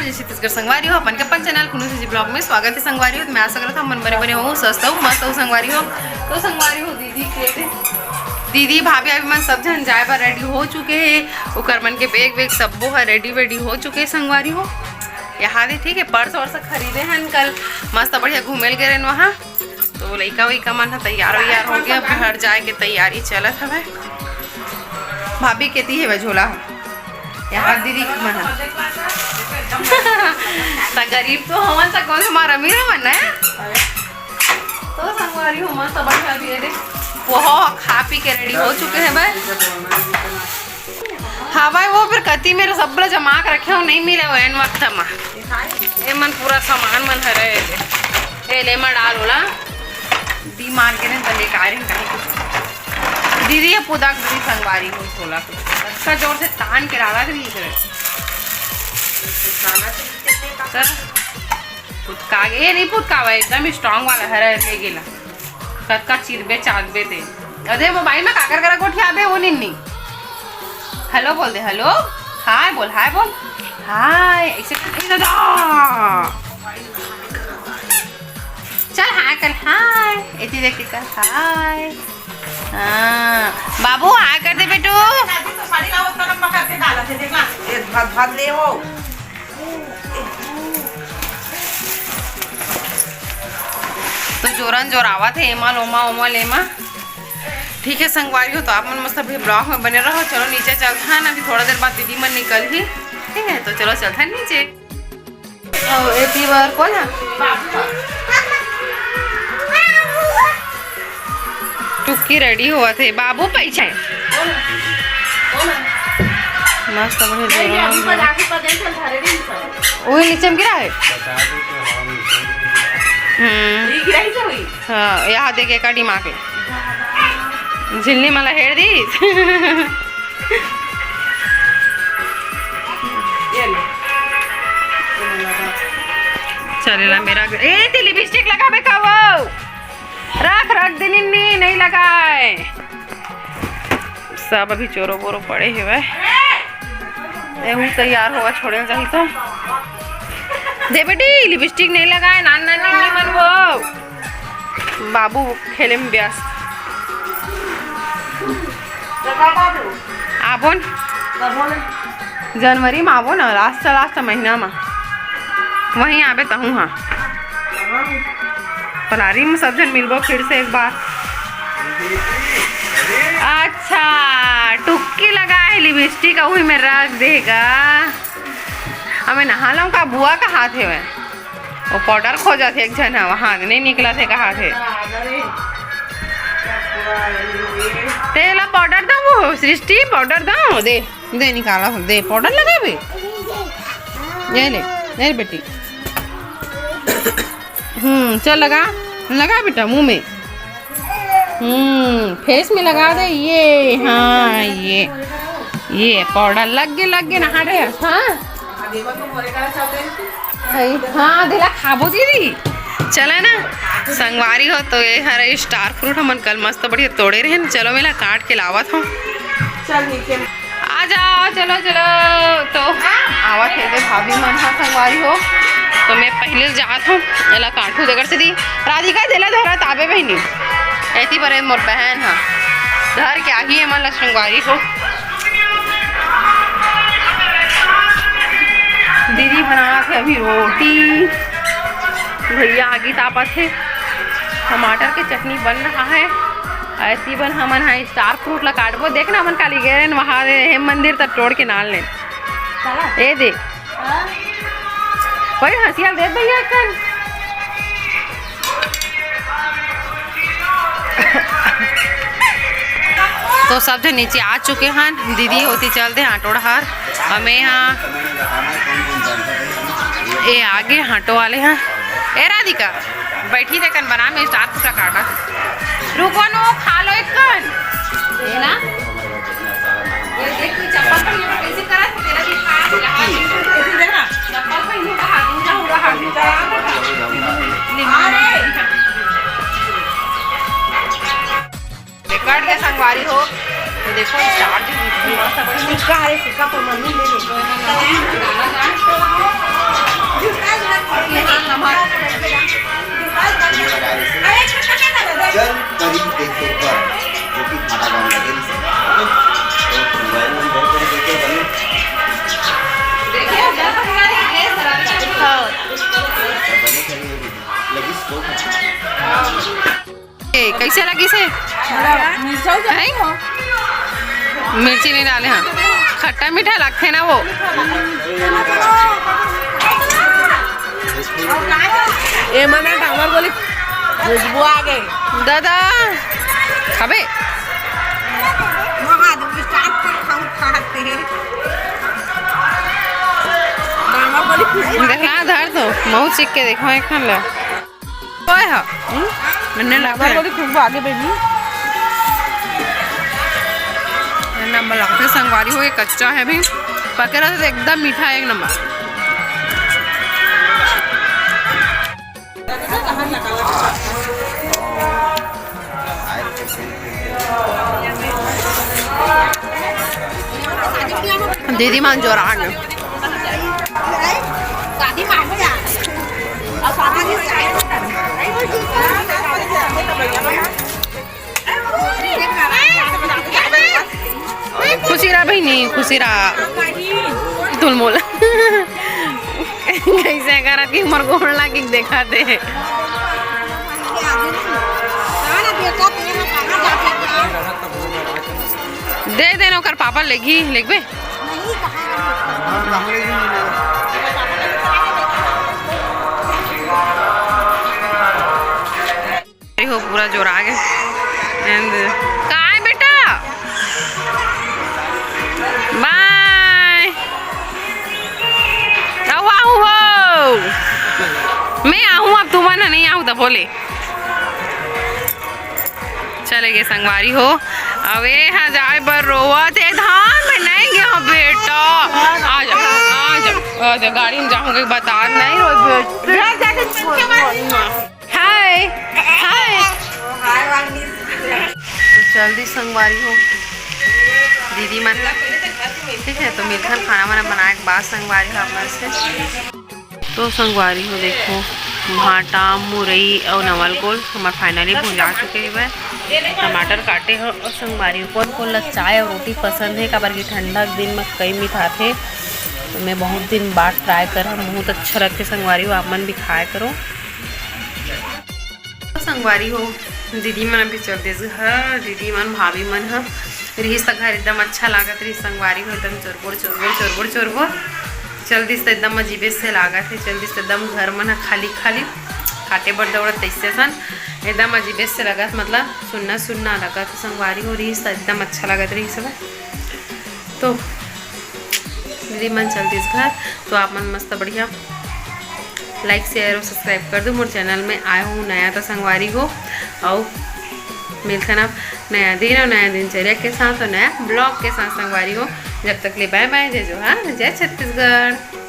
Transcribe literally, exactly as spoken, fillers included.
जय छत्तीसगढ़ संगवारी हो, अपन के अपन चैनल कुनू जी ब्लॉग में स्वागत है संगवारी हो। तो मैं आशा करत हूँ मन बने बने हो, स्वस्थ हो, मस्त हो संगवारी हो। तो संगवारी हो, दीदी के दीदी भाभी अभी मन सब झन जाए बर रेडी हो चुके हैं। ओकर मन के बैग वैग सब्बो ह रेडी वेडी हो चुके हैं संगवारी हो। यहाँ दे ठीक है, पर्स वर्स खरीदे हन कल, मस्त बढ़िया घूमे ल गए रहन वहाँ। तो लइका वइका मन ह तैयार वैयार हो गया, घर जाए के तैयारी चलत हवे। भाभी के दी हवे झोला ह। यहाँ दीदी के मन ह। त गरीब तो हमन, त कौन हमार अमीर हमन ना। तो संगवारी हो, मस्त बढ़िया दिए दे। वो खा पी के रेडी हो चुके हैं भाई। हाँ भाई, वो फिर कति मेरे सब ला जमा के रखे हो, नहीं मिले वो एन वक्त मा। ये मन पूरा सामान मन हरे। ये ले मा डाल ओला। डी मार के नहीं तो लेकर कहीं कुछ। दीदी ये पुदा के दीदी संगवारी हो झोला के। अच्छा जोर से तान के डाला दीदी इधर। सर, फुटका गे, ये नहीं फुटका भाई, एकदम स्ट्रॉन्ग वाला हरे ले गेला। कतका चिरबे चागबे ते। अरे मोबाइल में काकर करा गोठियाबे वो निन्नी। हेलो बोल दे, हेलो। हाय बोल, हाय बोल। हाय, ऐसे कर, ए दादा। चल हाय कर, हाय। एती देख के कर, हाय। हाँ, बाबू हाय कर दे बेटू। दादी तो साड़ी लाओ, तब पकड़ के डाला थे, देखा। ए, भात, भात ले हो। तो जोरन जोरावत है, एमा लोमा, ओमा लेमा। ठीक है संगवारी हो, तो आप मन मस्त अभी ब्लॉग में बने रहो। चलो नीचे चलथन, अभी थोड़ा देर बाद दीदी मन निकल ही। ठीक है, तो चलो चलथन नीचे। ओ, एती बार कौन है? टुक्की रेडी होवत हे, बाबू पीछे। मस्त बढ़िया जोरन। वही नीचे में गिरा है। हम्म। हाँ, यहाँ देख एका दिमाग है। झिल्ली मला हेर दी। चलेला मेरा। ए, ते लिपस्टिक लगाबे का वो? रख, रख दे निन्नी, नहीं लगाए। सब अभी चोरो बोरो पड़े हुए। एहू तैयार होगा, छोड़े जाही तो। दे बेटी, लिपस्टिक नहीं लगाए, नान नान निन्नी मन वो। बाबू खेले में व्यस्त। आबो न। जनवरी में आबो ना, लास्ट लास्ट महीना में। वहीं आबे तहूँ हाँ। पलारी में सब झन मिलबो फिर से एक बार। अच्छा, टुक्की लगा है लिपस्टिक, वही में रख देगा। हमें नहा लूँ का, बुआ का हाथ है वह। वो पाउडर खोजत हे एक झन ह, वहाँ नहीं निकलत हे, कहा थे। तेला पाउडर दो, वो सृष्टि पाउडर दो, दे, दे निकाला, दे पाउडर लगाबे। ये ले, ले बेटी। हम्म, चल लगा, लगा बेटा मुंह में। हम्म, फेस में लगा दे। ये, हाँ, ये, ये पाउडर लग गे, लग गे, नहा रहे हैं। हाँ। हाँ, दिला खाबो दीदी। चला ना, संगवारी हो तो ये हरे स्टार फ्रूट हमन कल मस्त बढ़िया तोड़े रहे। चलो मेला काट के लावत हो। चल नीचे। आ जाओ, चलो, चलो। तो आवत हे दे भाभी मन हा संगवारी हो, तो मैं पहले जात हूँ, एला काटू देकर से दी। राधिका देला धरा ताबे बहिनी, ऐसी बरे मोर बहन हा धर के आही एमन ला संगवारी हो। दीदी बनावत हे अभी रोटी, भैया आगी तापत हे, टमाटर के चटनी बन रहा है। ऐसी बन हमन हा स्टार फ्रूट ला काटबो। देख ना, हमन काली गए रहेन वहाँ रे, हे मंदिर तक तोड़ के नाल ले। ए दे। वही हंसिया दे भैया कन। तो सब झन नीचे आ चुके हन। दीदी होती चल दे आटो डहार। अउ मैं हा, ए आगे आटो वाले हा। ए राधिका, बैठी दे कन बना में स्टार पूरा काटा। रुको नो, खा लो एक कन। ये ना? ये देख, कोई चप्पल पहन के कैसे करा था? तेरा भी खा, तेरा हाथ भी खा। चप्पल पहन के हाथ ऊंचा हो रहा है। कट के संगवारी हो, ये देखो, स्टार जी भी मस्त है। फुचका है, फुचका तो मम्मी ले ले। कैसे लगिस हे? हैं? मिर्ची नहीं डाले हैं, खट्टा मीठा लगथे ना वो। ए मना डामर गोली खुशबू आ गई। दादा, खाबे? देखा, धर तो, महूँ चीख के देखा एक ठन ला। ओए ह। हम्म? मन्ने लगथे। एक नंबर लगथे संगवारी हो, ये कच्चा है अभी, पके रहथे तो एकदम मीठा है, एक नंबर। दीदी मन जोरा गे। खुशी रहा बहिनी, खुशी रहा। तुलमुल। कैसे करत कि हमर गोड़ लागी देखा दे। दे देना ओकर पापा लेगी, लेगबे। हो पूरा जोरा गे। And काय बेटा? बाय। आओ, आओ हो। मैं आहूँ, अब तुमन नहीं आहूँ त बोले। चले गे संगवारी हो। अब ए ह जाए बर रोवत हे, धान में नहीं गया बेटा। आ जा, आ जा, आ जा, गाड़ी में जाहूँ के बता नहीं रोए बेटा। हाय, हाय। तो जल्दी संगवारी हो दीदी मन, ठीक है, तो मिलथन खाना वाना बनाए के बाद संगवारी हो आप मन से। तो संगवारी हो देखो, भांटा, मुरई और नवल गोल हमार finally भुंजा चुके हवे। टमाटर काटे हो और संगवारी हो, कौन कौन ला चाय और रोटी पसंद है, काबर कि ठंडा के दिन में कई मिठाथे, तो मैं बहुत दिन बाद try कर, बहुत अच्छा लगथे संगवारी हो, आप मन भी खाया करो। संगवारी हो, दीदी मन अभी चल दिस घर। दीदी मन, भाभी मन ह रिहिस त घर एकदम अच्छा लागत रिहिस संगवारी हो, एकदम चोरबोर चोरबोर चोरबोर चोरबोर चल दिस त एकदम अजीबे से लागत हे। चल दिस त एकदम घर मन ह खाली खाली, काटे बर दौड़त तैसे सन एकदम अजीबे से लागत, मतलब सुन्ना सुन्ना लागत। संगवारी हो, रिहिस त एकदम अच्छा लागत रिहिस हवय। तो दीदी मन चल दिस घर, तो आप मन मस्त बढ़िया like, share और subscribe कर दो। मोर channel में आए हो नया तो संगवारी हो, अउ मिलथन अब नया दिन और नया दिनचर्या के साथ और नया vlog के साथ संगवारी हो। जब तक ले bye bye, जय जोहार, जय छत्तीसगढ़।